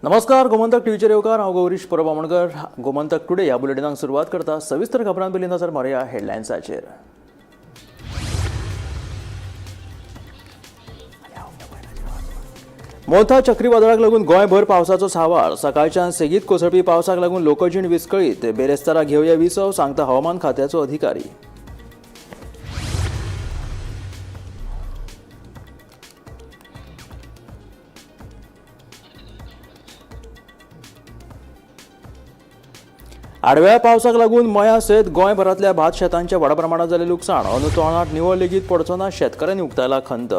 नमस्कार, गोमंतक टीव्हीचेर येवकार. हांव गौरीश परब आमोणकर. गोमंतक टुडे ह्या बुलेटिनाक सुरवात करता. सविस्तर खबरां पयलीं नजर मारुया हेडलायन्साचेर. मोथा चक्रीवादळाक लागून गोंयभर पावसाचो सांवार. सकाळच्यान सेगीत कोसळपी पावसाक लागून लोकजीण विस्कळीत. बेरेस्तारा घेवया विसव, सांगता हवामान खात्याचो अधिकारी. आडव्या पावसाक लागून मया सयत गोंयभरांतल्या भात शेतांचे व्हडा प्रमाणात जाल्लें लुकसाण. अंदू तोंडात निवळ लेगीत पडचो ना, शेतकारांनी उक्तायला खंत.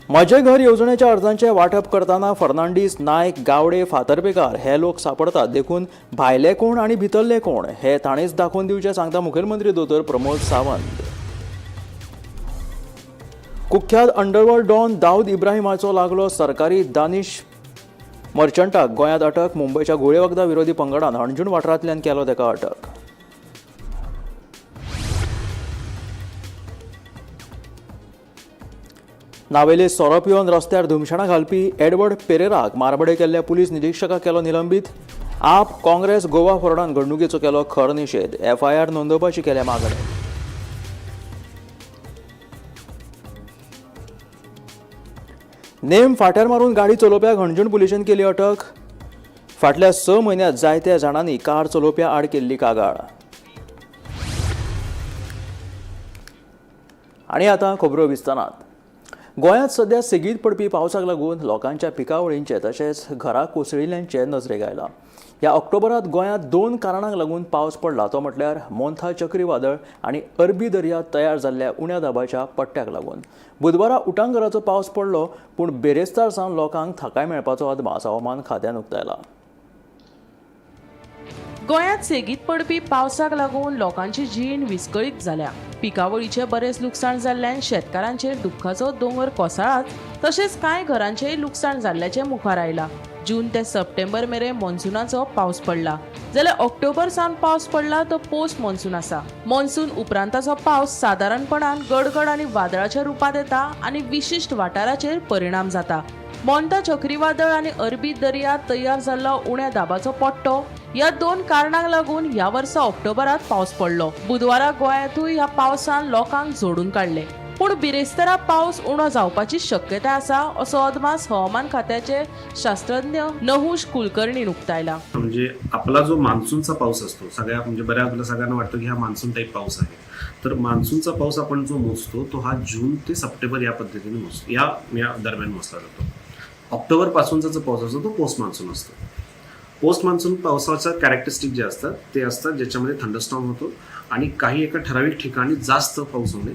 म्हजें घर येवजणेच्या अर्जांचें वांटप करतना फर्नांडीस, नायक, गावडे, फातर्पेकार हे लोक सापडतात, देखून भायले कोण आनी भितरले कोण हे ताणेच दाखोवन दिवचें, सांगता मुखेलमंत्री दोतोर प्रमोद सावंत. कुख्यात अंडरवर्ल्ड डॉन दाऊद इब्राहिमाचो लागलो सरकारी दानिश मर्चंटाक गोंयांत अटक. मुंबयच्या घुंवळे वखदां विरोधी पंगडान हणजूण वाठारांतल्यान केलो ताका अटक. नावेले सोरो पिवन रस्त्यार धुमशणां घालपी एडवर्ड पेरेराक मारबडय केल्ल्या पुलीस निरिक्षकाक केलो निलंबीत. आप, काँग्रेस, गोवा फॉरवर्डान घडणुकेचो केलो खर निशेध. एफआयआर नोंदोवपाची केल्या मागणी. नेम फाट्यार मारून गाडी चलोवप्याक हणजूण पुलिशेन केली अटक. फाटल्या 6 म्हयन्यांत जायत्या जाणांनी कार चलोवप्या आड केल्ली कागाळ. आनी आतां खबरो विस्तारात. गोंयांत सध्या सेगीत पडपी पावसाक लागून लोकांच्या पिकावळींचें तशेंच घरा कोसळिल्ल्यांचें नजरेक आयलां. ह्या ऑक्टोबरांत गोंयांत 2 कारणांक लागून पावस पडला, तो म्हटल्यार मोंथा चक्रीवादळ आनी अरबी दर्यांत तयार जाल्ल्या उण्या दाबाच्या पट्ट्याक लागून. बुधवारा उटांगराचो पावस पडलो, पूण बेरेस्तार सावन लोकांक थाकाय मेळपाचो अदमास हवामान खात्यान उक्तायला. गोंयांत सेगीत पडपी पावसाक लागून लोकांची जीण विस्कळीत जाल्या. पिकावळीचें बरेंच लुकसाण जाल्ल्यान शेतकारांचेर दुख्खाचो दोंगर कोसळाच, तशेंच कांय घरांचेंय लुकसाण जाल्ल्याचें मुखार आयलां. जून ते सप्टेंबर मेरेन मॉन्सुनाचो पावस पडला, जाल्यार ऑक्टोबर सावन पावस पडला तो पोस्ट मॉन्सून आसा. मॉन्सून उपरांताचो पावस सादारणपणान गडगड आनी वादळाच्या रुपांत येता आनी विशिश्ट वाठाराचेर परिणाम जाता. मोंथा चक्रीवादळ आनी अरबी दर्यांत तयार जाल्लो उण्या दाबाचो पट्टो ह्या 2 कारणांक लागून ह्या वर्सा ऑक्टोबरात पावस पडलो. बुधवारा गोंयांतूय ह्या पावसान लोकांक जोडून काडले, पूण बिरेस्तारा पावस उणो जावपाची शक्यताय आसा असो अदमास हवामान खात्याचे शास्त्रज्ञ नहुष कुलकर्णीन उक्तायला. म्हणजे आपला जो मान्सूनचा पाऊस असतो, सगळ्या म्हणजे बऱ्या आपल्या सगळ्यांना वाटतं की हा मान्सून टाईप पाऊस आहे, तर मान्सूनचा पाऊस आपण जो मोजतो तो हा जून ते सप्टेंबर या पद्धतीने मोजतो, या दरम्यान मोजला जातो. ऑक्टोबर पासूनचा जो पाऊस असतो तो पोस्ट मान्सून असतो. पोस्ट मान्सून पावसाचा कॅरेक्टरिस्टिक जे असतात ते असतात ज्याच्यामध्ये थंडरस्टॉर्म होतो आणि काही एका ठराविक ठिकाणी जास्त पाऊस होणे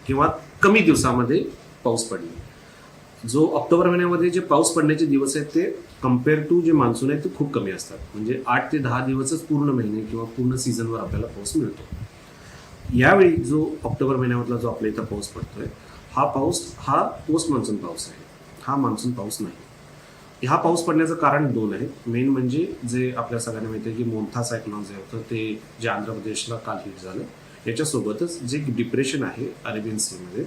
किंवा कमी दिवसामध्ये पाऊस पडणे. जो ऑक्टोबर महिन्यामध्ये जे पाऊस पडण्याचे दिवस आहेत ते कम्पेअर टू जे मान्सून आहे ते खूप कमी असतात, म्हणजे 8 ते 10 दिवसच पूर्ण महिने किंवा पूर्ण सीझनवर आपल्याला पाऊस मिळतो. यावेळी जो ऑक्टोबर महिन्यामधला जो आपल्या इथं पाऊस पडतोय हा पाऊस हा पोस्ट मान्सून पाऊस आहे, हा मान्सून पाऊस नाही. ह्या पाऊस पडण्याचं कारण 2 आहे. मेन म्हणजे जे आपल्या सगळ्यांना माहिती आहे की मोंथा सायक्लॉन जे होतं ते जे आंध्र प्रदेशला काल हिट झालं, याच्यासोबतच जे डिप्रेशन आहे अरेबियन सीमध्ये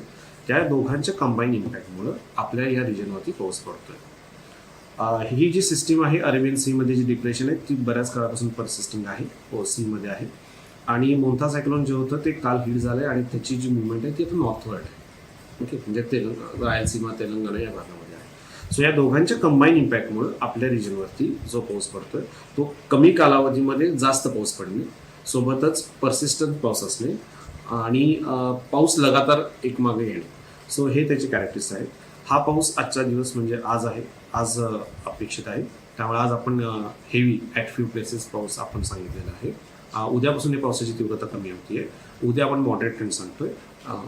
त्या दोघांच्या कंबाईन इम्पॅक्टमुळं आपल्या या रिजनवरती पाऊस पडतोय. ही जी सिस्टीम आहे अरेबियन सीमध्ये जी डिप्रेशन आहे ती बऱ्याच काळापासून परसिस्टिंग आहे, सीमध्ये आहे, आणि मोंथा सायक्लॉन जे होतं ते काल हिट झालं आहे आणि त्याची जी मुवमेंट आहे ती आता नॉर्थवर्ड आहे. ओके, म्हणजे रायलसीमा, तेलंगणा या भागामध्ये आहे. सो या दोघांच्या कंबाईन इम्पॅक्टमुळं आपल्या रिजनवरती जो पाऊस पडतोय तो कमी कालावधीमध्ये जास्त पाऊस पडणे, सोबतच परसिस्टंट पाऊस असणे आणि पाऊस लगातार एक मागे येणे, सो हे त्याचे कॅरेक्टर्स आहेत. हा पाऊस आजचा दिवस म्हणजे आज आहे, आज अपेक्षित आहे, त्यामुळे आज आपण हेवी ॲट फ्यू प्लेसेस पाऊस आपण सांगितलेला आहे. उद्यापासून ही पावसाची तीव्रता कमी होती आहे. उद्या आपण मॉडरेट ट्रेंड सांगतोय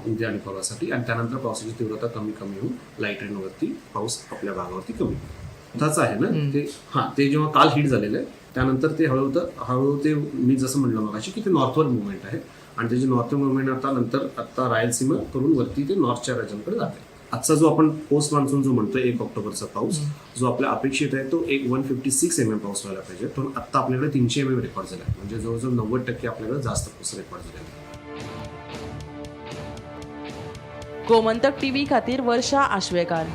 उद्या आणि परवासाठी, आणि त्यानंतर पावसाची तीव्रता कमी कमी होऊन लाईट रेनवरती पाऊस आपल्या भागावरती कमी होईल. त्याच आहे ना ते, हां, ते जेव्हा काल हिट झालेलं आहे त्यानंतर ते हळूहळू ते मी जसं म्हटलं मगाशी की ते नॉर्थवर मुवमेंट आहे आणि त्याची नॉर्थवर मुवमेंट आता नंतर आता रायलसीमा करून वरती ते नॉर्थच्या राज्यांकडे जाते. आजचा जो आपण पोस्ट मान्सून जो म्हणतो 1 ऑक्टोबरचा पाऊस जो आपल्या अपेक्षित आहे तो एक 156 mm पाऊस व्हायला पाहिजे, पण आत्ता आपल्याकडे 300 mm रेकॉर्ड झाला आहे, म्हणजे जवळजवळ 90% आपल्याकडे जास्त पाऊस रेकॉर्ड झालेला आहे. गोमंतक टीव्ही खातीर वर्षा आश्वेकार.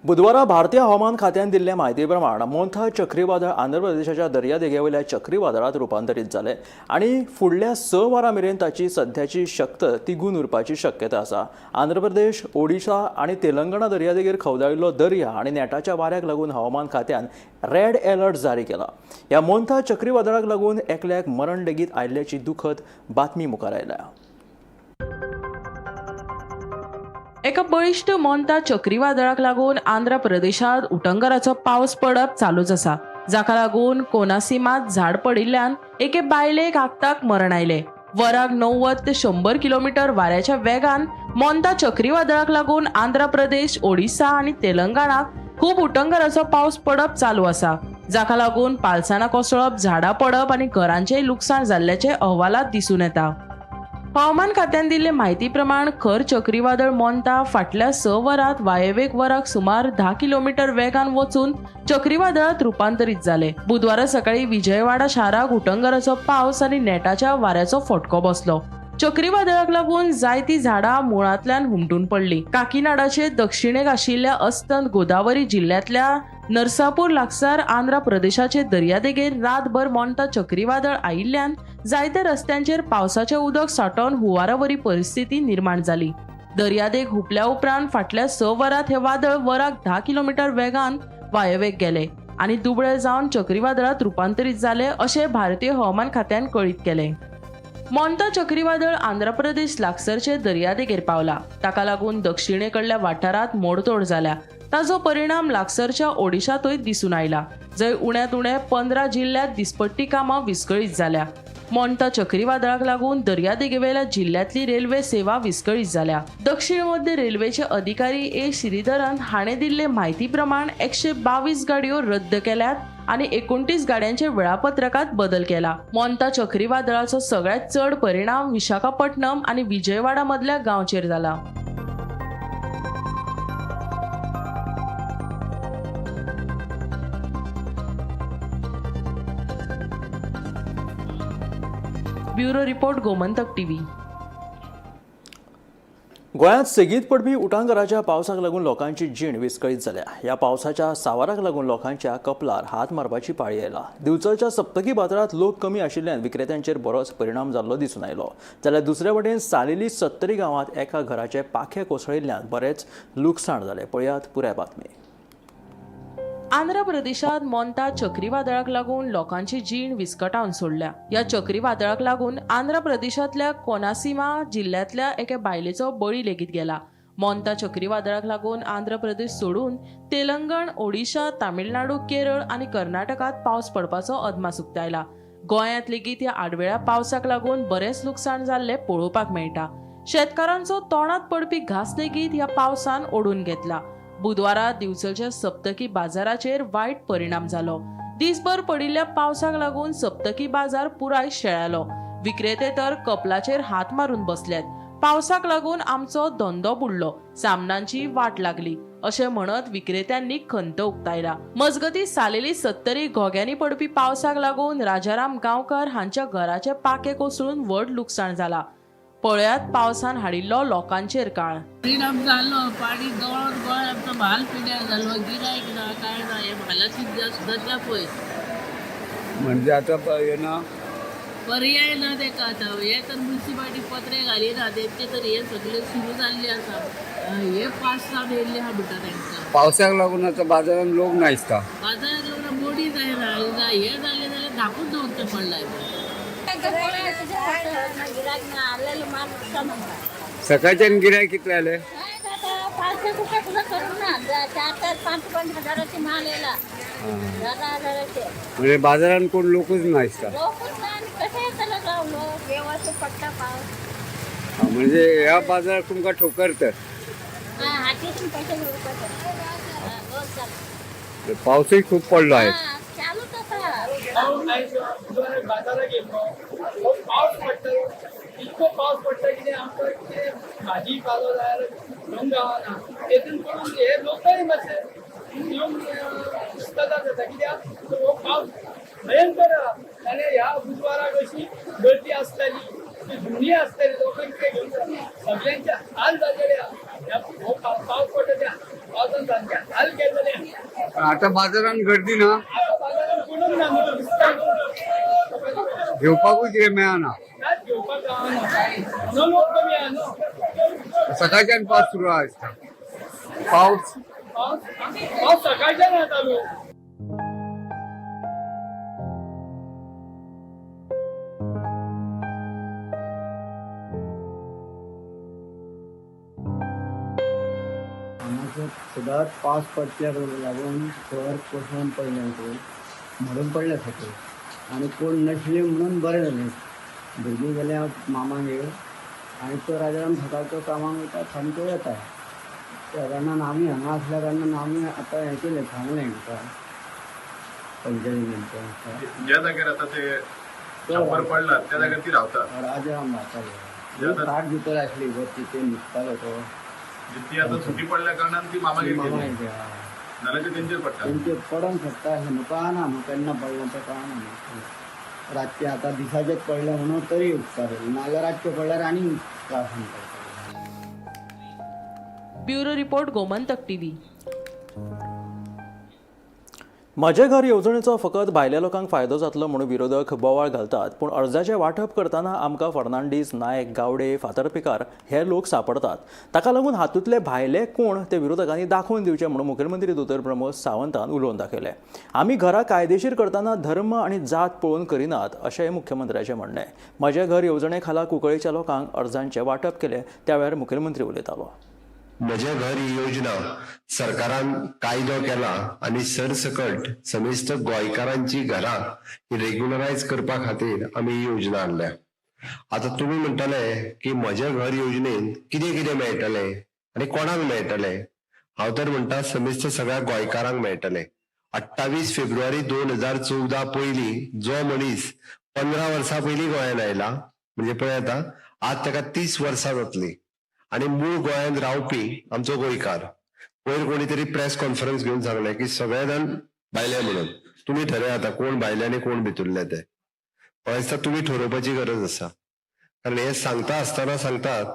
बुधवारा भारतीय हवामान खात्यान दिल्ले म्हायती प्रमाण मोंथा चक्रीवादळ आंध्र प्रदेशाच्या दर्यादेगेवयल्या चक्रीवादळात रुपांतरीत जालें आनी फुडल्या 6 वरां मेरेन ताची सध्याची शक्त तिगून उरपाची शक्यता आसा. आंध्र प्रदेश, ओडिशा आनी तेलंगणा दर्यादेगेर खवदाळिल्लो दर्या आनी नेटाच्या वाऱ्याक लागून हवामान खात्यान रेड अलर्ट जारी केला. ह्या मोंथा चक्रीवादळाक लागून एकल्याक मरण लेगीत आयिल्ल्याची दुखद बातमी मुखार आयल्या. एका बळिश्ट मोंता चक्रीवादळाक लागून आंध्र प्रदेशांत उटंगराचो पावस पडप चालूच आसा, जाका लागून कोनासीमात झाड पडिल्ल्यान एके बायलेक आक्ताक मरण आयलें. वराक 90 ते 100 किलोमीटर वाऱ्याच्या वेगान मोंता चक्रीवादळाक लागून आंध्र प्रदेश, ओडिसा आनी तेलंगणाक खूब उटंगराचो पावस पडप चालू आसा, जाका लागून पालसाणां कोसळप, झाडां पडप आनी घरांचेय लुकसाण जाल्ल्याचे अहवालात दिसून येता. हवामान खात्यान दिल्ले म्हायती प्रमाण खर चक्रीवादळ मोंता फाटल्या 6 वरांत वायव्येक वराक सुमार 10 किलोमीटर वेगान वचून चक्रीवादळात रुपांतरीत जाले. बुधवारा सकाळी विजयवाडा शाराक उटंगराचो पावस आनी नेटाच्या वाऱ्याचो फटको बसलो. चक्रीवादळाक लागून जायतीं झाडां मुळांतल्यान हुमटून पडलीं. काकीनाडाचे दक्षिणेक आशिल्ल्या अस्तंत गोदावरी जिल्ल्यांतल्या नरसापूर लागसार आंध्र प्रदेशाचे दर्यादेगेर रातभर मोंता चक्रीवादळ आयिल्ल्यान जायत्या रस्त्यांचेर पावसाचें उदक सांठोवन हुंवारावरी परिस्थिती निर्माण जाली. दर्यादेग हुपल्या उपरांत फाटल्या 6 वरांत हें वादळ वराक 10 किलोमीटर वेगान वायव्येक गेलें आनी दुबळे जावन चक्रीवादळांत रुपांतरीत जालें अशें भारतीय हवामान खात्यान कळीत केलें. मोंता चक्रीवादळ आंध्र प्रदेश लागसरचे दर्यादेगेर पावला, ताका लागून दक्षिणेकडल्या वाठारांत मोडतोड जाल्या. ताजो परिणाम लागसरच्या ओडिशांतूय दिसून आयला, जंय उण्यांत उणे 15 जिल्ल्यांत दिसपट्टी कामां विस्कळीत जाल्या. मोंता चक्रीवादळाक लागून दर्यादेगेवेल्या जिल्ल्यांतली रेल्वे सेवा विस्कळीत जाल्या. दक्षिण मध्य रेल्वेचे अधिकारी ए श्रीधरन हाणें दिल्ले म्हायती प्रमाण 122 गाडयो रद्द केल्यात आनी 29 गाड्यांचे वेळापत्रकात बदल केला. मोंता चक्रीवादळाचो सगळ्यात चड परिणाम विशाखापट्टणम आनी विजयवाडा मदल्या गांवचेर जाला. Bureau report, Gomantak TV. गोंयांत सेगीत पडपी उटांगराच्या पावसाक लागून लोकांची जीण विस्कळीत जाल्या. ह्या पावसाच्या सावाराक लागून लोकांच्या कपलार हात मारपाची पाळी आयला. दिवचलच्या सप्तकी बाजारांत लोक कमी आशिल्ल्यान विक्रेत्यांचेर बरोच परिणाम जाल्लो दिसून आयलो. जाल्यार दुसरे वटेन सालेली सत्तरी गांवांत एका घराचें पाखें कोसळिल्ल्यान बरेंच लुकसाण जालें. पळयात पुराय बातमी. आंध्र प्रदेशांत मोंता चक्रीवादळाक लागून लोकांची जीण विस्कटावन सोडल्या. ह्या चक्रीवादळाक लागून आंध्र प्रदेशांतल्या कोनासीमा जिल्ल्यांतल्या एके बायलेचो बळी लेगीत गेला. मोंता चक्रीवादळाक लागून आंध्र प्रदेश सोडून तेलंगण, ओडिशा, तामिळनाडू, केरळ आनी कर्नाटकांत पावस पडपाचो अदमास उक्तायला. गोंयांत लेगीत ह्या आडवेळ्या पावसाक लागून बरेंच लुकसाण जाल्लें पळोवपाक मेळटा. शेतकारांचो तोंडांत पडपी घास लेगीत ह्या पावसान ओडून घेतला. बुधवारा दिवचलच्या सप्तकी बाजाराचेर वायट परिणाम जालो. दिसभर पडिल्ल्या पावसाक लागून सप्तकी बाजार पुराय शेळ्यालो. विक्रेते तर कपलाचेर हात मारून बसल्यात. पावसाक लागून आमचो धंदो बुडलो, सामनांची वाट लागली अशें म्हणत विक्रेत्यांनी खंत उक्तायला. मजगती सालेली सत्तरी घोग्यांनी पडपी पावसाक लागून राजाराम गांवकर हांच्या घराचे पाखें कोसळून व्हड लुकसाण जाला. पळयात पावसान हाडिल्लो लोकांचेर काळ. परिणाम जालो, पाणी गळोन गळोन आमचो म्हाल पिड्यार जालो, गिरायक ना काय ना, हे म्हालाची दशा पळय. म्हणजे आता ना पर्याय ना तेका आतां. हे तर मुन्सिपालिटी पत्रे घालिना तेंचे तर हे सगळे सुरू जाल्ले आसा. हे पास जावन येयल्ले आहा म्हणटा तेंकां. पावसाक लागून आता बाजारात लोक ना दिसता. बाजारात लोक मोडी जायना, हे जालें जाल्यार धाकून दवरचें पडलां. सकाळच्यान गिरायक कितले आले? 500 रुपये सुद्धा करू ना, 4 4 5 5 हजाराचे माल येला, 10 हजाराचे. म्हणजे बाजारात कोण लोकच ना दिसता. लोकच ना आणि कसे येतले गाव लोक देवाचो पडटा पावस. म्हणजे ह्या बाजारात तुमका ठोकर तर हातीतून पैसे घेवपाचे रोज चालू. पावसही खूप पडलो आहे. चालूच आसा. बाजाराक येयलो, पावस पडटा, इतको पावस पडटा कितें आमकां कितें भाजी पालो जाल्यार घेवंक गावना. तेतून पडून हे लोकय मातशे येवन स्थितता जाता, कित्याक हो पावस भयंकर आहा. आनी ह्या बुधवाराक अशी गर्दी आसताली. ती जुनी आसतली लोकांक कितें घेवन जाता. सगळ्यांचे हाल जाल्लेले आहा. ह्या हो पावस पडटा त्या पावसान सामके हाल केल्लेले आहा. पण आता बाजारान गर्दी ना, आतां बाजारान कोणूच ना न्हू, दिसता न्हू. घेवपाकूच कितें मेळना. कांयच घेवपाक गावना, म्हणून लोक कमी आहा न्हू. सकाळच्यान पावस सुरू आसता. पावस पावस पावस सकाळच्यान आहा चालू. हांगासर सदांच पावस पडल्याक लागून घर कोसळून पडलें पळय, म्हणून पडलें सकयल आनी कोण नासली म्हणून बरें जालें. भुरगीं गेल्या मामागेर आनी तो राजाराम सकाळचो कामाक वयता, सांजचो येता. त्या कारणान आमी हांगा आसल्या कारणान आमी आतां हें केलें, सांगलें हेंकां पंचायतीन. ज्या जाग्यार आता ते छप्पर पडला त्या जाग्यार ती रावतात. राजाराम रावतालो, खाट भितर आसली वरती, ते न्हिदतालो तो. ती आता सुटी पडल्या कारणान ती मामागेर गेली, मामागेर नाल्यार ते तेंचेर पडटा. तेंचे पडोंक शकता अशें न्हू, कळना न्हू केन्ना पडलें तें कळना न्हू. रातचें आतां दिसाचेंच पडलें म्हणून तरी उपकार, नाजाल्यार रातचें पडल्यार आनी त्रास पडटले. Bureau report, Gomantak TV. म्हजें घर येवजणेचो फकत भायल्या लोकांक फायदो जातलो म्हणून विरोधक बोवाळ घालतात, पूण अर्जाचें वांटप करतना आमकां फर्नांडीस, नायक, गावडे, फातर्पेकार हे लोक सांपडटात. ताका लागून हातूंतले भायले कोण ते विरोधकांनी दाखोवन दिवचे म्हणून मुखेलमंत्री दोतोर प्रमोद सावंतान उलोवन दाखयलें. आमी घरां कायदेशीर करतना धर्म आनी जात पळोवन करिनात अशेंय मुख्यमंत्र्याचें म्हणणें. म्हजें घर येवजणे खाला कुंकळेच्या लोकांक अर्जांचें वांटप केलें त्या वेळार मुखेलमंत्री उलयतालो. म्हजें घर ही योजना सरकारान कायदो केला आनी सरसकट समेस्त गोंयकारांची घरां ही रेग्युलरायज करपा खातीर आमी ही योजना हाडल्या. आतां तुमी म्हणटले की म्हजें घर योजनेन कितें कितें मेळटलें आनी कोणाक मेळटलें? हांव तर म्हणटा समेस्त सगळ्या गोंयकारांक मेळटलें. 28 फेब्रुवारी 2014 पयलीं जो मनीस 15 वर्सां पयलीं गोंयांत आयला, म्हणजे पळय आतां आज ताका 30 वर्सां जातलीं आनी मूळ गोंयांत रावपी आमचो गोंयकार. पयर कोणी तरी प्रेस कॉन्फरन्स घेवन सांगलें की सगळे जाण भायले म्हणून. तुमी ठरय आतां कोण भायले आनी कोण भितरले ते. म्हाका दिसता तुमी ठरोवपाची गरज आसा. कारण हे सांगता आसतना सांगतात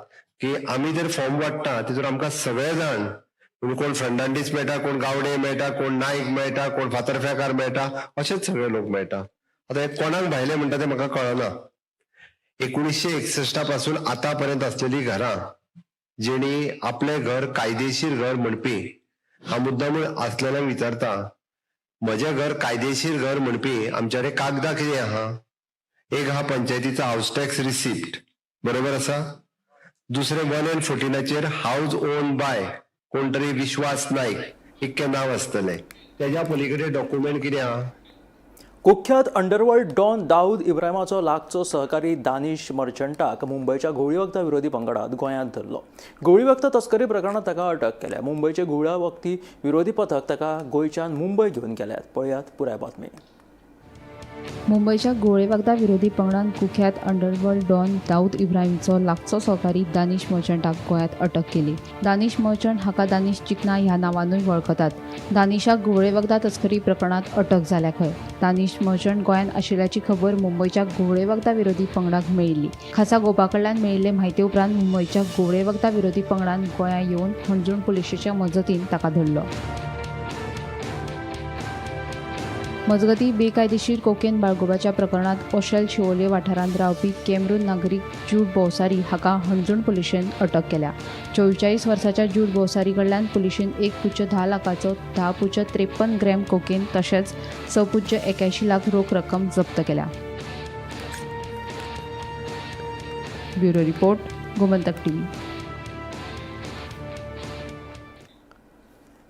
की आमी जर फॉर्म वांट्टा तितून आमकां सगळे जाण, म्हणजे कोण फर्नांडीस मेळटा, कोण गावडे मेळटा, कोण नायक मेळटा, कोण फातर्फ्याकार मेळटा, अशेच सगळे लोक मेळटा. आतां हे कोणाक भायले म्हणटा ते म्हाका कळना. 1961 पासून आतां पर्यंत आसलेली घरां जेणी आपलें घर कायदेशीर घर म्हणपी, हांव मुद्दामून आसलेल्यांक विचारता, म्हजें घर कायदेशीर घर म्हणपी आमच्या कडेन कागदां कितें आहा? एक आहा पंचायतीचो हावस टॅक्स रिसिप्ट, बरोबर आसा. दुसरें 1 and 14 house own by कोण तरी विश्वास नायक इतकें नांव आसतलें. तेज्या पलीकडे डॉक्युमेंट कितें आहा? कुख्यात अंडरवर्ल्ड डॉन दाऊद इब्राहिमाचो लागचो सहकारी दानिश मर्चंटाक मुंबयच्या घुंवळी वखदां विरोधी पंगडात गोंयांत धरलो. घुंवळी वखदां तस्करी प्रकरणांत ताका अटक केल्या. मुंबयचे घुंवळ्या वखदी विरोधी पथक ताका गोंयच्यान मुंबय घेवन गेल्यात. पळयात पुराय बातमी. मुंबयच्या घुंवळे वखदां विरोधी पंगडान कुख्यात अंडरवर्ल्ड डॉन दाऊद इब्राहिमचो लागचो सहकारी दानिश मर्चंटाक गोंयांत अटक केली. दानिश मर्चंट हाका दानिश चिकना ह्या नांवानूय वळखतात. दानिशाक घुंवळे वखदां तस्करी प्रकरणांत अटक जाल्या खंय. दानिश मर्चंट गोंयांत आशिल्ल्याची खबर मुंबयच्या घुंवळे वखदां विरोधी पंगडाक मेळिल्ली. खासा गोपा कडल्यान मेळिल्ले म्हायती उपरांत मुंबयच्या घुंवळे वखदां विरोधी पंगडान गोंयांत येवन हणजूण पुलिशेच्या मजतीन ताका धरलो. मजगतीं, बेकायदेशीर कोकेन बाळगुपाच्या प्रकरणांत ओशेल शिवोले वाठारांत रावपी कॅमरून नागरीक जूड बोवसारी हाका हणजूण पुलिशेन अटक केल्या. 44 वर्साच्या जूड बोवसारी कडल्यान पुलिशेन 1.10 लाखाचो 10.53 ग्रॅम कोकेन तशेंच 6.81 लाख रोख रक्कम जप्त केल्या. Bureau report, Gomantak TV.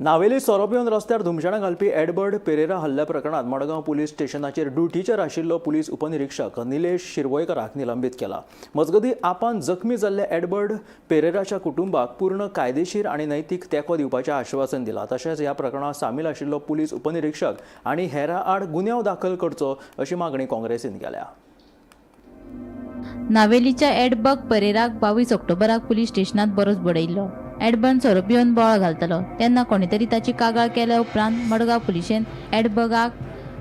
Navelim सोरो पिवन रस्त्यार धुमशेणां घालपी एडबर्ड पेरेरा हल्ल्या प्रकरणांत मडगांव पुलीस स्टेशनाचेर ड्युटीचेर आशिल्लो पुलीस उपनिरीक्षक निलेश शिरवयकराक निलंबीत केला. मजगतीं, आपान जखमी जाल्ल्या एडबर्ड पेरेराच्या कुटुंबाक पूर्ण कायदेशीर आनी नैतीक तेंको दिवपाचें आश्वासन दिलां. तशेंच ह्या प्रकरणांत सामील आशिल्लो पुलीस उपनिरीक्षक आनी हेरां आड गुन्यांव दाखल करचो अशी मागणी काँग्रेसीन केल्या. नावेलीच्या एडबर्ग परेराक 22 ऑक्टोबराक पुलीस स्टेशनांत बरोच बडयल्लो. एडबर्न सोरो पिवन बोवाळ घालतालो तेन्ना कोणेतरी ताची कागाळ केल्या उपरांत मडगांव पुलिशेन एडबर्गाक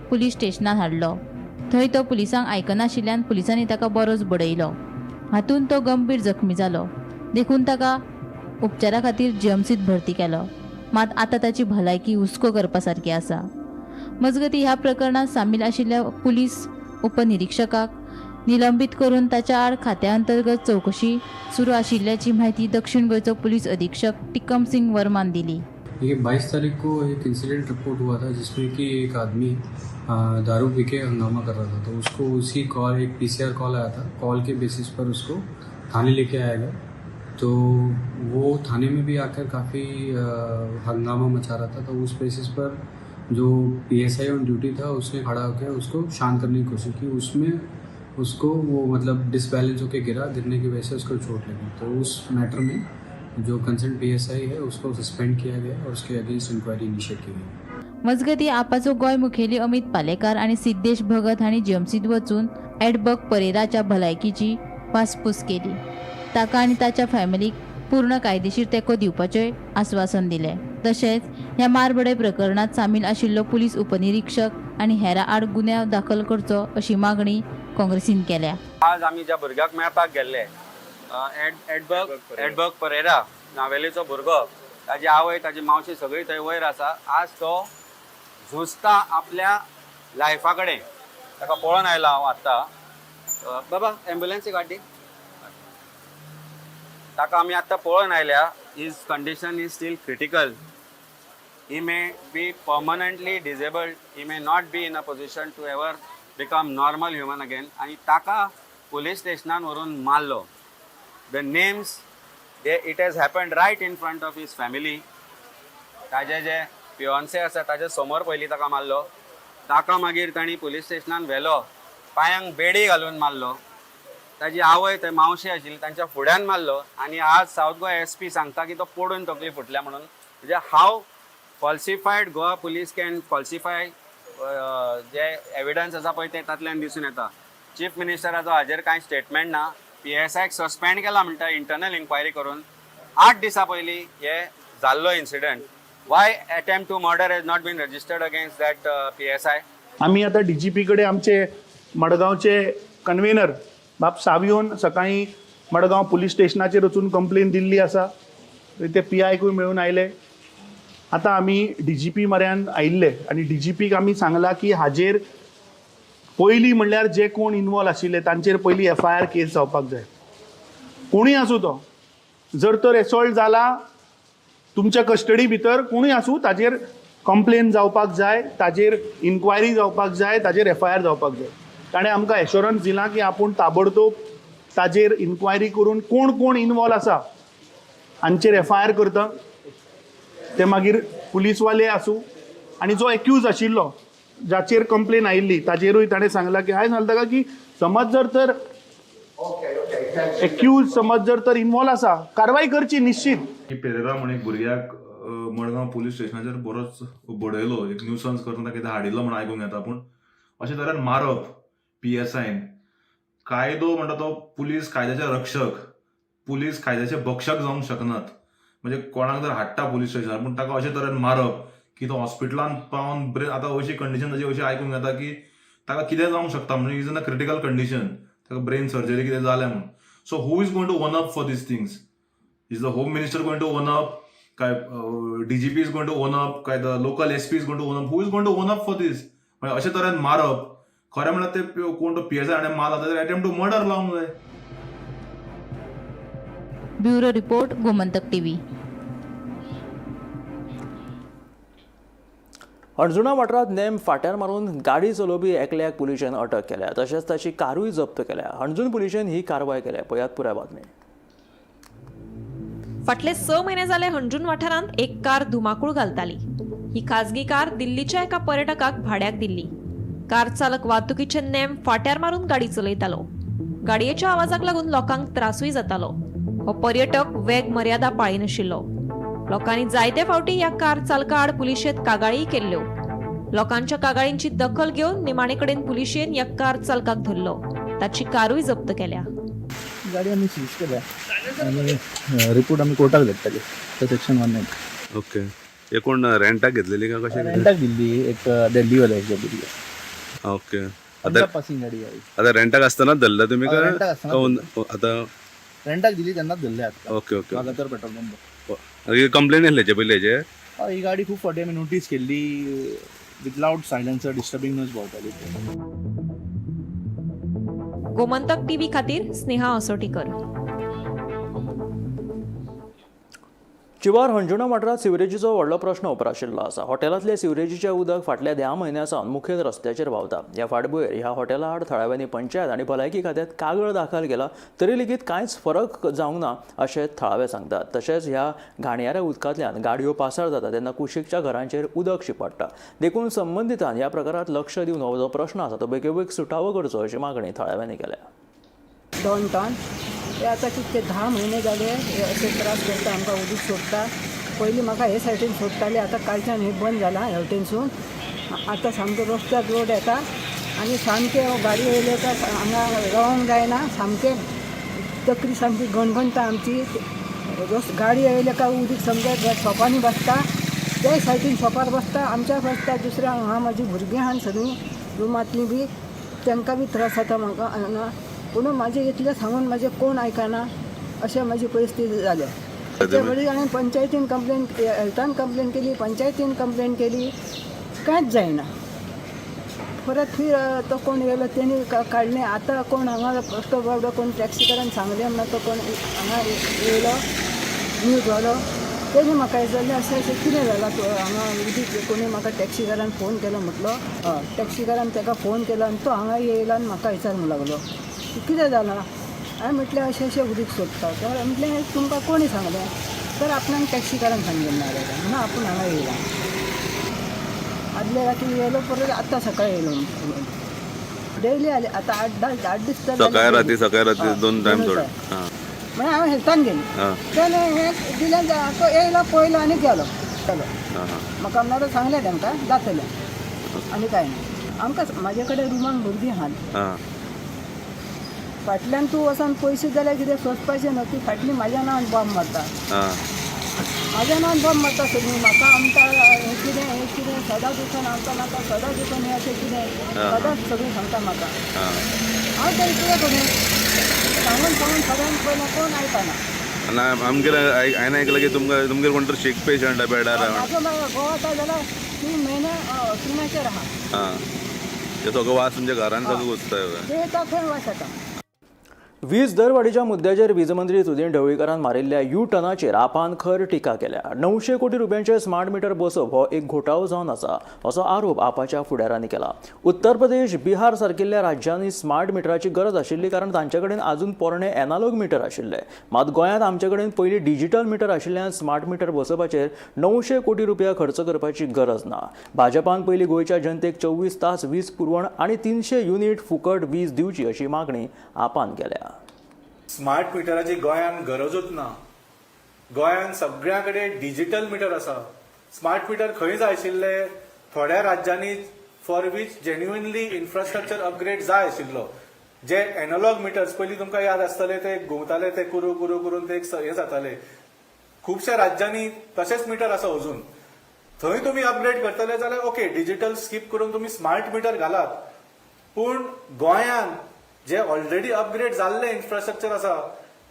पुलीस स्टेशनांत हाडलो. थंय तो पुलिसांक आयकनाशिल्ल्यान पुलिसांनी ताका बरोच बडयलो. हातूंत तो गंभीर जखमी जालो. देखून ताका उपचारा खातीर जीएमसीत भरती केलो. मात आतां ताची भलायकी हुस्को करपा सारकी आसा. मजगतीं, ह्या प्रकरणात सामील आशिल्ल्या पुलीस उपनिरीक्षकाक निलंबीत करून ताच्या आड खात्या अंतर्गत चवकशी सुरू आशिल्ल्याची म्हायती दक्षिण गोंयचो पुलीस अधीक्षक टिकम सिंग वर्मान दिली. ये 22 तारीख को एक इंसिडेंट रिपोर्ट हुआ था, जिसमें कि एक आदमी दारू पी के हंगामा कर रहा था. तो उसको उसी कॉल, एक पीसीआर कॉल आया था. कॉल के बेसिस पर उसको थाने लेके आया गया. तो वो थाने में भी आकर काफ़ी हंगामा मचा रहा था. तो उस बेसिस पर जो पीएसआई ऑन ड्यूटी था, उसने खड़ा होकर उसको शांत करने की कोशिश की. उसमें उसको वो मतलब डिसबैलेंस होकर गिरा. गिरने की वजह से उसको चोट लगी. तो उस मैटर में जो कंसर्न पीएसआई है, उसको सस्पेंड किया गया और उसके अगेंस्ट इंक्वायरी इनिशिएट की गई. मजगतीं, आपाचो गोंय मुखेली अमित पालेकार आनी सिद्धेश भगत हांणी जीएमसीत वचून एडबर्ग परेराच्या भलायकीची वासपूस केली. ताका आनी ताच्या फॅमिलीक पूर्ण कायदेशीर तेंको दिवपाचें आस्वासन दिलें. तशेंच ह्या मारबडय प्रकरणांत सामील आशिल्लो पुलीस उपनिरीक्षक आनी हेरां आड गुन्यांव दाखल करचो अशी मागणी काँग्रेसीन केल्या. आज आमी ज्या भुरग्याक मेळपाक गेल्ले, एडबर्ग एडबर्ग परेरा नावेलीचो भुरगो, ताजी आवय, ताजी मावशी सगळी थंय वयर आसा. आज तो झुजता आपल्या लायफा कडेन. ताका पळोवन आयला हांव आत्तां. बाबा, एम्बुलन्सीक हाड दी. ताका आमी आत्तां पळोवन आयल्या. His condition is still critical. He may be permanently disabled. He may not be in a position to ever become normal human again. आणि ताका पुलीस स्टेशनान व्हरून मारलो. The names they, it has happened right in front of his family. ताजे जे फिओन्से आसा, ताजे समोर पयलीं ताका मारलो. ताका मागीर तांणी पुलीस स्टेशनान व्हेलो, पांयांक बेडी घालून मारलो. ताजी आवय थंय मावशी आशिल्ली, तांच्या फुड्यान मारलो. आनी आज सावथ गोवा एसपी सांगता की तो पडून तकली फुटल्या म्हणून. म्हणजे how falsified Goa Police can falsify J evidence आसा पळय, ते तातल्यान दिसून येता. चीफ मिनिस्टराचो हाजेर कांय स्टेटमेंट ना. पीएसआयक सस्पेंड केला म्हणटा इंटरनल इन्क्वायरी करून. 8 दिसां पयलीं हे जाल्लो incident. Why attempt to murder has not been registered against that PSI? आमी आतां डीजीपी कडेन, आमचे मडगांवचे कन्वेनर बाब सावियोन सकाळीं मडगांव पुलीस स्टेशनाचेर वचून कंप्लेन दिल्ली आसा. ते पीआयकूय मेळून आयले. आतां आमी डीजीपी म्हऱ्यान आयिल्ले आनी डीजीपीक आमी सांगलां की हाजेर पयलीं म्हणल्यार जे कोण इनवॉल्व आशिल्ले, तांचेर पयलीं एफआयआर केस जावपाक जाय. कोणूय आसूं तो, जर तर एसॉल्ट जाला तुमच्या कस्टडी भितर, कोणूय आसूं, ताजेर कंप्लेन जावपाक जाय, ताजेर इन्क्वायरी जावपाक जाय, ताजेर एफआयआर जावपाक जाय. ताणें आमकां एश्योरन्स दिलां की आपूण ताबडतोब ताजेर इन्क्वायरी करून कोण कोण इनवॉल्व आसा हांचेर एफआयआर करता. ते मागीर पुलीसवाले आसूं आनी जो एक्यूज आशिल्लो, जाचेर कंप्लेन आयिल्ली, ताजेरूय ताणें सांगलां की हांवें सांगलें ताका की समज जर तर एक्यूज समज जर तर इनवॉल्व आसा, कारवाय करची निश्चीत. की पेरेरा म्हण एक भुरग्याक मडगांव पुलीस स्टेशनाचेर बरोच बडयलो, एक न्यूसन्स करून ताका कितें हाडिल्लो म्हण आयकूंक येता. पूण अशे तरेन मारप पीएसआयन, कायदो म्हणटा तो पुलीस कायद्याचे रक्षक, पुलीस कायद्याचे भक्षक जावंक शकनात. म्हणजे कोणाक जर हाडटा पुलीस स्टेशनार, पूण ताका अशे तरेन मारप की तो हॉस्पिटलान पावन ब्रेन आतां अशी कंडिशन ताची अशी आयकूंक येता की ताका कितें जावंक शकता, म्हणजे is in a critical condition, ताका ब्रेन सर्जरी कितें जालें म्हूण. So who is going to own up for these things? Is the Home Minister going to own up? काय DGP is going to own up? काय the local SP is going to own up? Who is going to own up for this? म्हणजे अशे तरेन मारप, खरें म्हणल्यार ते कोण तो पीएसआय हाणें मारला, ताचेर अटेम्प्ट टू मर्डर लावंक जाय. Bureau report, Gomantak TV. Anjuna वाठारांत नेम फाट्यार मारून गाडी चलोवपी एकल्याक पुलिशेन अटक केल्या, तशेंच ताची कारूय जप्त केल्या. हणजूण पुलिशेन ही कारवाय केल्या. पळयात पुराय बातमी. फाटले 6 म्हयने जाले, हणजूण वाठारांत एक कार धुमाकूळ घालताली. ही खाजगी कार दिल्लीच्या एका पर्यटकाक भाड्याक दिल्ली. कार चालक वाहतुकीचे नेम फाट्यार मारून गाडी चलयतालो. गाडयेच्या आवाजाक लागून लोकांक त्रासूय जातालो. हो पर्यटक वेग मर्यादा पाळिनाशिल्लो. लोकांनी जायते फावटी ह्या कार चालका आड पुलिशेंत कागाळीय केल्ल्यो. लोकांच्या कागाळींची दखल घेवन निमाणे कडेन पुलिशेन ह्या कार चालकाक धरलो. ताची कारूय जप्त केल्या. गाडी आमी सीज केल्या आनी रिपोर्ट आमी कोर्टाक धाडटले, सेक्शन 19. ओके, हे कोण रेंटाक घेतलेली का कशें कितें? रेंटाक दिल्ली, एक दिल्लीवाल्याच्या भुरग्याक. ओके. पंजाब पासिंग गाडी आहे. आता रेंटाक आसतना धरला तुमी हय, रेंटाक आसतना. आता रेंटाक दिली तेन्नाच धरले आता. Okay okay. Vagator petrol pump. Complain येयल्ली हेचे पयली हेजे? हय, ही गाडी खूब फावटी आमी नोटीस केल्ली, with loud silencer disturbing noise भोंवताली. गोमंतक टीव्ही खातीर स्नेहा असोटीकर. चिवार हणजुणा वाठारांत सिवरेजीचो व्हडलो प्रश्न उप्राशिल्लो आसा. हॉटेलांतले सिवरेजीचें उदक फाटल्या 10 म्हयन्यां सावन मुखेल रस्त्याचेर व्हांवता. ह्या फाटभुंयेर ह्या हॉटेला आड थळाव्यांनी पंचायत आनी भलायकी खात्यांत कागळ दाखल केला तरी लेगीत कांयच फरक जावंक ना अशें थळावे सांगतात. तशेंच ह्या घाणयाऱ्या उदकांतल्यान गाडयो पासार जाता तेन्ना कुशीकच्या घरांचेर उदक शिंपडटा. देखून संबंदितान ह्या प्रकारांत लक्ष दिवन हो जो प्रश्न आसा तो बेगोबेग सुटावो करचो अशी मागणी थळाव्यांनी केल्या. डाउनटावन हे आतां कितके 10 म्हयने जाले हे अशे त्रास करता, आमकां उदीक सोडटा. पयलीं म्हाका हे सायडीन सोडटाले, आतां कालच्यान हे बंद जालां हेवटेनसून. आतां सामकें रस्त्यार रोड येता आनी सामकें गाडी येयले काय हांगा रावंक जायना, सामकें तकली सामकी गणगणटा आमची. गाडी येयले काय उदीक सामकें शॉपांनी बसता, ते सायडीन शॉपार बसता, आमच्या बसता. दुसऱ्या हांगा म्हाजी भुरगीं आहा सगळीं रुमांतलीं बी, तांकां बी त्रास जाता म्हाका हांगा. पूण म्हाजें इतलें सांगून म्हाजें कोण आयकना अशें म्हाजी परिस्थिती जाल्या. तेच्या वडील हांवें पंचायतीन कंप्लेन, हेल्थान कंप्लेन केली, पंचायतीन कंप्लेन केली, कांयच जायना. परत फिर तो कोण येयलो तेणी काडलें. आतां कोण हांगा रस्तो बाबडो कोण टॅक्सीकारान सांगलें म्हणून तो कोण हांगा येयलो न्यूजवालो, तेणी म्हाका विचारलें अशें अशें कितें जालां हांगा उदीक. कोणी म्हाका टॅक्सीकारान फोन केलो म्हटलो, हय टॅक्सीकारान ताका फोन केलो आनी तो हांगा येयलो आनी म्हाका विचारूंक लागलो कितें जालां. हांवें म्हटलें अशें अशें उदीक सोदता. तर म्हटलें तुमकां कोणी सांगलें, तर आपणाक टॅक्सीकारान सांगलें नाजाल्यार म्हणून आपूण हांगा येयला. आदले राती येयलो, परत आतां सकाळी येयलो. डेली आले आतां 8-10 दीस तर सकाळ राती, सकाळ राती 2 टायम सोड. म्हणून हांवें हेल्थान गेलें, तेणें हें दिलें, तो येयलो पळयलो आनी गेलो. चलो म्हाका म्हणल्यार सांगलें तांकां जातलें आनी कांय ना. आमकां म्हाजे कडेन रुमांक भुरगीं आहात, फाटल्यान तूं वचोन पयशे जाल्यार कितें सोदपाचें न्हू, ती फाटली म्हाज्या नांवान बॉम्ब मारता, म्हाज्या नांवान बॉम्ब मारता सगळीं. म्हाका आमकां हें कितें हें कितें सदांच वचून आमकां म्हाका सदांच वचून हें अशें कितें सदांच सगळीं सांगता म्हाका. हांव तरी कितें करूं, सांगून सांगून सगळ्यांक पयलें कोण आयकना. आमगेर हांवें आयकलां की तुमकां तुमगेर कोण तर शीक पेशंट बेडार. म्हाजो घोव आतां जाल्यार 3 म्हयने हॉस्पिटलाचेर आहा. ते सगळो वास तुमच्या घरान सगळो घुसता, ते येता थंय वास येता. वीज दरवाडीच्या मुद्द्याचेर वीज मंत्री सुदिन ढवळीकरान मारिल्ल्या you टर्नाचेर आपान खर टिका केल्या. 900 कोटी रुपयांचे स्मार्ट मिटर बसोवप हो एक घोटाळो जावन आसा असो आरोप आपाच्या फुडारांनी केला. उत्तर प्रदेश, बिहार सारकिल्ल्या राज्यांनी स्मार्ट मिटराची गरज आशिल्ली कारण तांचे कडेन अजून पोरणे एनालॉग मिटर आशिल्ले. मात गोंयांत आमचे कडेन पयलीं डिजिटल मिटर आशिल्ल्यान स्मार्ट मिटर बसोवपाचेर 900 कोटी रुपया खर्च करपाची गरज ना. भाजपान पयलीं गोंयच्या जनतेक 24 तास वीज पुरवण आनी 300 युनिट फुकट वीज दिवची अशी मागणी आपान केल्या. स्मार्ट मिटराची गोंयांत गरजूच ना. गोंयांत सगळ्या कडेन डिजिटल मिटर आसा. स्मार्ट मिटर खंय जाय आशिल्ले? थोड्या राज्यांनी for which genuinely infrastructure upgrade जाय आशिल्लो. जे एनॉलॉग मिटर्स पयलीं तुमकां याद आसतले, ते घुंवताले, ते कुरू कुरू करून ते एक हें जाताले. खुबश्या राज्यांनी तशेंच मिटर आसा अजून. थंय तुमी अपग्रेड करतले जाल्यार ओके, डिजिटल स्कीप करून तुमी स्मार्ट मिटर घालात. पूण गोंयांत जे ऑलरेडी अपग्रेड जाल्ले इन्फ्रास्ट्रक्चर आसा,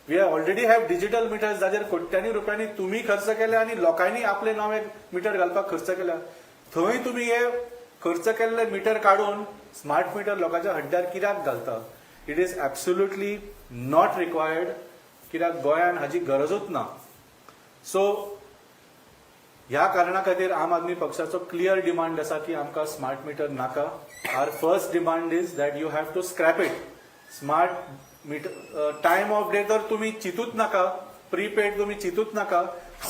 we already have digital meters, जाचेर कोट्यांनी रुपयांनी तुमी खर्च केले आनी लोकांनी आपले नवे मिटर घालपाक खर्च केला. थंय तुमी हे खर्च केल्ले मिटर काडून स्मार्ट मिटर लोकांच्या हड्ड्यार कित्याक घालता? It is absolutely not required, कित्याक गोंयांत हाजी गरजूच ना. सो ह्या कारणा खातीर आम आदमी पक्षाचो क्लियर डिमांड आसा की आमकां स्मार्ट मिटर नाका. Our first demand is that you have to scrap it. Smart meter time of day तर तुम्ही चिंतूच नाका, प्रीपेड तुम्ही चिंतूच नाका.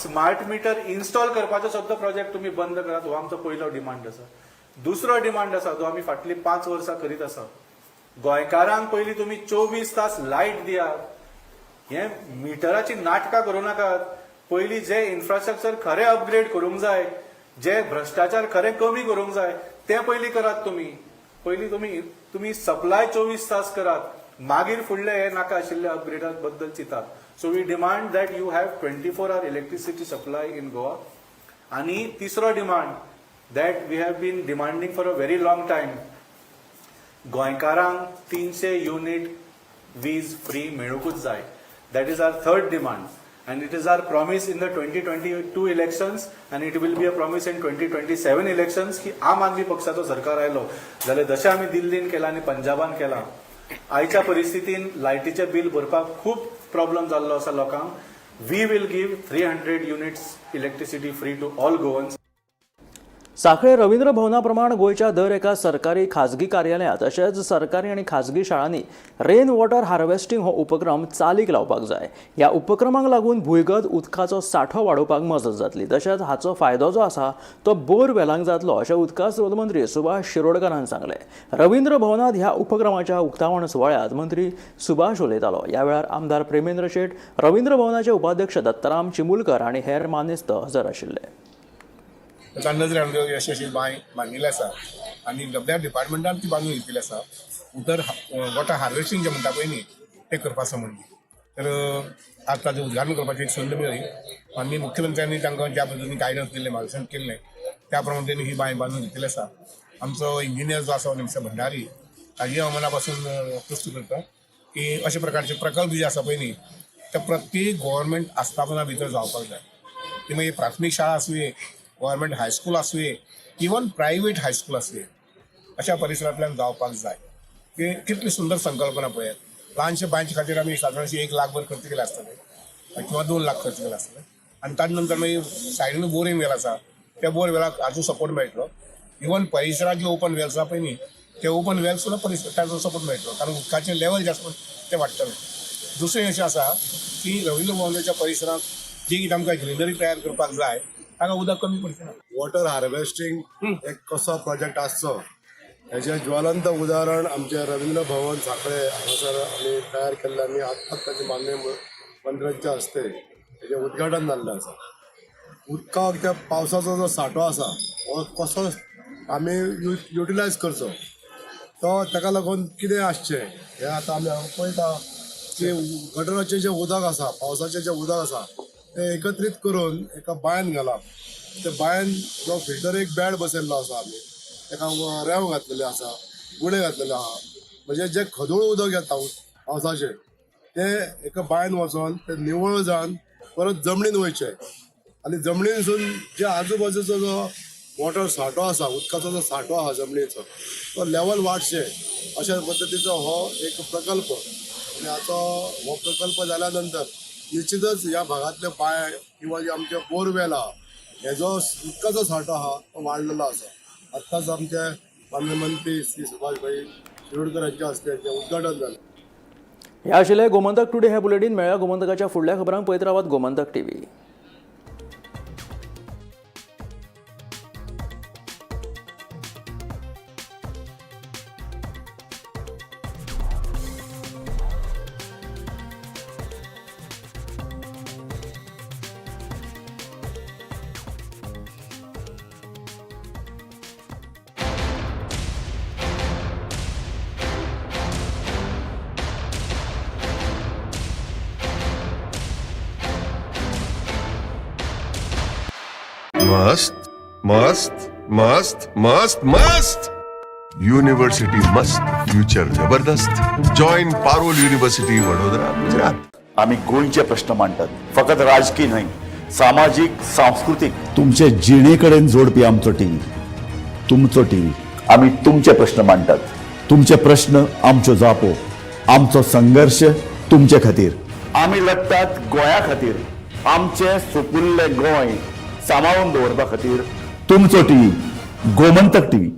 स्मार्ट मिटर इन्स्टॉल करपाचो सुद्दां प्रोजेक्ट तुम्ही बंद करात, हो आमचो पयलो डिमांड आसा. दुसरो डिमांड आसा जो आमी फाटली 5 वर्सां करीत आसा, गोंयकारांक पयलीं तुमी 24 तास लायट दियात. हे मिटराची नाटकां करूं नाकात. पयलीं जे इन्फ्रास्ट्रक्चर खरें अपग्रेड करूंक जाय, जे भ्रश्टाचार खरें कमी करूंक जाय ते पयलीं करात. तुमी पयलीं तुमी सप्लाय 24 तास करात, मागीर फुडले हे नाका आशिल्ले अपग्रेडा बद्दल चिंतात. So we demand that you have 24 hour electricity supply in Goa. आनी तिसरो demand that we have been demanding for a very long time, गोंयकारांक 300 युनिट वीज फ्री मेळूंकूच जाय. That is our third demand and it is our promise in the 2022 elections and it will be a promise in 2027 elections की आम आदमी पक्षाचो सरकार आयलो जाल्यार जशें आमी दिल्लीन केलां आनी पंजाबान केलां, आयच्या परिस्थितीन लायटीचें बील भरपाक खूब प्रॉब्लम जाल्लो आसा लोकांक. We will give 300 units electricity free to all Goans. Sanquelim Ravindra भवना प्रमाण गोंयच्या दर एका सरकारी खाजगी कार्यालयांत तशेंच सरकारी आनी खाजगी शाळांनी रेन वॉटर हार्वेस्टिंग हो उपक्रम चालीक लावपाक जाय. ह्या उपक्रमाक लागून भुंयगत उदकाचो सांठो वाडोवपाक मजत जातली, तशेंच हाचो फायदो जो आसा तो बोरवेलांक जातलो अशें उदका स्रोत मंत्री सुभाष शिरोडकारान सांगलें. रवींद्र भवनांत ह्या उपक्रमाच्या उक्तावण सुवाळ्यांत मंत्री सुभाष उलयतालो. ह्या वेळार आमदार प्रेमेंद्र शेट, रवींद्र भवनाचे उपाध्यक्ष दत्ताराम चिमुलकर आनी हेर मानेस्त हजर आशिल्ले. ताका नजर हाडून अशी अशी बांय बांदिल्ली आसा आनी सगळ्या डिपार्टमेंटान ती बांदून घेतलेली आसा. उदर वॉटर हार्वेस्टींग जें म्हणटा पळय न्ही तें करपा संबंदी तर आज ताजें उद्घाटन करपाची एक संद मेळ्ळी आनी मुख्यमंत्र्यांनी तांकां ज्या पद्दतीन गायडन्स दिल्लें, मार्गदर्शन केल्लें त्या प्रमाणे तेणी ही बांय बांदून घेतलेली आसा. आमचो इंजिनियर जो आसा मिस्टर भंडारी ताजी हांव मना पासून प्रस्तूत करता की अशे प्रकारचे प्रकल्प जे आसा पळय न्ही ते प्रत्येक गोवोरमेंट आस्थापना भितर जावपाक जाय. ती मागीर प्राथमीक शाळा आसुये, गव्हर्मेंट हायस्कूल आसुये, इवन प्रायवेट हायस्कूल आसुये, अशा परिसरांतल्यान जावपाक जाय. की कितली सुंदर संकल्पना पळयात. ल्हानशे बांयचे खातीर आमी सादारणशे 1 लाख भर खर्च केले आसतले किंवा 2 लाख खर्च केले आसतले आनी ताजे नंतर मागीर सायडीन बोरिंग वेल आसा, त्या बोर वेलाक हाजो सपोर्ट मेळटलो. इवन परिसरांत जे ओपन वेल्स आसा पळय न्ही ते ओपन वेल्स सुद्दां परिसर ताजो सपोर्ट मेळटलो, कारण उदकाचें लेवल जे आसा तें वाडटलें. दुसरें अशें आसा की रवींद्र भवनाच्या परिसरांत जी कितें आमकां ग्रिनरी तयार करपाक जाय ताका उदक कमी पडचें ना. वॉटर हार्वेस्टिंग एक कसो प्रोजेक्ट आसचो हेजें ज्वलंत उदाहरण आमचें रवींद्र भवन सांखळे हांगासर आमी तयार केल्लें आनी आत्ताच ताचें माननीय मंत्र्यांच्या हस्ते हेजें उद्घाटन जाल्लें आसा. उदकाक त्या पावसाचो जो सांठो आसा हो कसो आमी युटिलायज करचो तो ताका लागून कितें आसचें हें आतां आमी पळयता की गटराचें जें उदक आसा, पावसाचें जें उदक आसा तें एकत्रीत करून एका बांयन घालप. त्या बांयन जो फिल्टर एक बेड बसयल्लो आसा आमी ताका रेंव घातलेले आसा, गुणे घातलेले आहा, म्हणजे जे खदूळ उदक येता पावसाचें तें एका बांयन वचोन तें निवळ जावन परत जमनीन वयचें आनी जमनीनसून जे आजूबाजूचो जो वॉटर सांठो आसा, उदकाचो जो सांठो आहा जमनीचो तो लेवल वाडचें अशा पद्दतीचो हो एक प्रकल्प. आनी हाचो हो प्रकल्प जाल्या नंतर निश्चितच ह्या भागांतले बांय किंवा जे आमचे बोरवेल आहा हेजो उदकाचो सांठो आहा तो वाडलेलो आसा. आत्ताच आमचे माननीय मंत्री श्री सुभाष भाई शिरोडकर हांच्या हस्ते हेचें उद्घाटन जालें. ह्या आशिल्लें गोमंतक टुडे हे बुलेटीन. मेळ्ळ्या गोमंतकाच्या फुडल्या खबरांक पळयत रावात गोमंतक टीव्ही. मस्त मस्त मस्त मस्त मस्त युनिव्हर्सिटी मस्त, फ्युचर जबरदस्त. Join Parul university, Vadodara, Gujarat. आमी गोंयचे प्रश्न मांडटात, फकत राजकीय न्हय, सामाजीक, सांस्कृतीक, तुमचे जिणे कडेन जोडपी आमचो टीव्ही, तुमचो टीव्ही. आमी तुमचे प्रश्न मांडटात, तुमचे प्रश्न आमच्यो जापो, आमचो संघर्श तुमचे खातीर. आमी लढटात गोंया खातीर, आमचें सुपुल्लें गोंय सांबाळून दवरपा खातीर. तुमचो टीव्ही, गोमंतक टीव्ही.